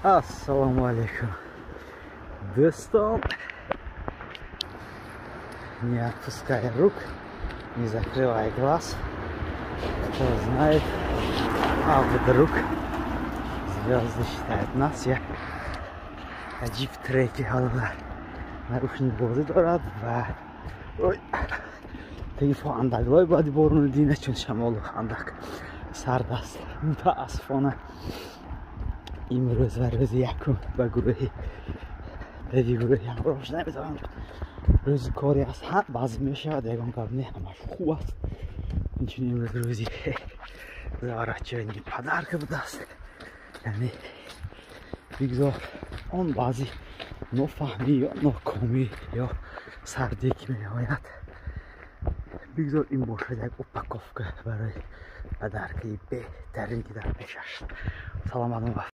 Ассалому алейкум, дӯстон. Не отпускай рук, не закрывай глаз. Кто знает, а вдруг звезды считают нас. Як аҷиб треки ҳоло наушник бозӣ дорад ва ой, телефон андак лой бояд борону дина, чун шамолу андак сард аст. Мутаассифона, имрӯз ва рӯзи якум ба гурӯҳи деди гурӯҳи ҳамроҳ шуда наметавонам. Рӯзи коре аст, ҳар баъзе мешавад, ягон гап не, ҳамаш хуб аст. Инчунин имрӯз рӯзи заворачивание подарка будааст, яъне бигзор он баъзи нофаҳмӣ ё нокомӣ ё сардӣ ки меояд, бигзор ин бошад як упаковка барои подаркаи беҳтарин, ки дар пеш аст. Саломат.